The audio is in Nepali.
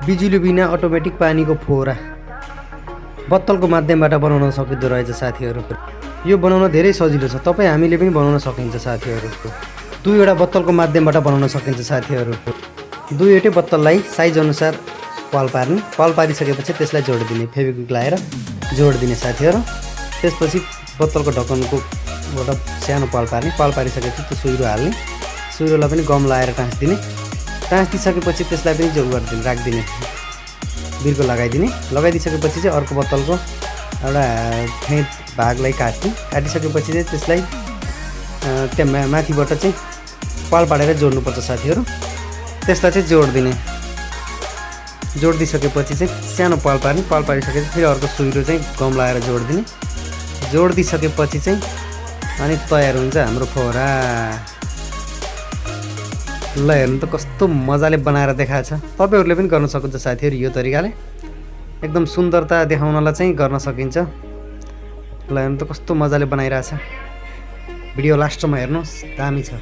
बिजुली बिना अटोमेटिक पानीको फोहरा बत्तलको माध्यमबाट बनाउन सकिँदो रहेछ साथीहरू। यो बनाउन धेरै सजिलो छ, तपाईँ हामीले पनि बनाउन सकिन्छ साथीहरू। दुईवटा बत्तलको माध्यमबाट बनाउन सकिन्छ साथीहरू। दुईवटै बत्तललाई साइज अनुसार पाल पार्ने, पाल पारिसकेपछि त्यसलाई जोडिदिने, फेभिक्विक लगाएर जोडिदिने साथीहरू। त्यसपछि बत्तलको ढक्कनको एउटा सानो पाल पार्ने, पाल पारिसकेपछि त्यो सुइरो हाल्ने, सुइरोलाई पनि गम लगाएर टाँसिदिने, टाँसिदिसकेपछि त्यसलाई पनि जो गरिदिने, राखिदिने, बिर्को लगाइदिने। लगाइदिसकेपछि चाहिँ अर्को बत्तलको एउटा फेद भागलाई काट्ने, काटिसकेपछि चाहिँ त्यसलाई त्यहाँ माथिबाट चाहिँ पाल पारेर जोड्नुपर्छ साथीहरू। त्यसलाई चाहिँ जोडिदिने, जोडिदिसकेपछि चाहिँ सानो पाल पार्ने, पाल पारिसकेपछि फेरि अर्को सुइरो चाहिँ गम लगाएर जोडिदिने, जोडिदिसकेपछि चाहिँ अनि तयार हुन्छ हाम्रो फोहरा। ल हेर्नु त कस्तो मजाले बनाएर देखाएको छ। तपाईँहरूले पनि गर्न सक्नुहुन्छ साथीहरू यो तरिकाले, एकदम सुन्दरता देखाउनलाई चाहिँ गर्न सकिन्छ। ल हेर्नु त कस्तो मजाले बनाइरहेछ। भिडियो लास्टसम्म हेर्नुहोस्, दामी छ।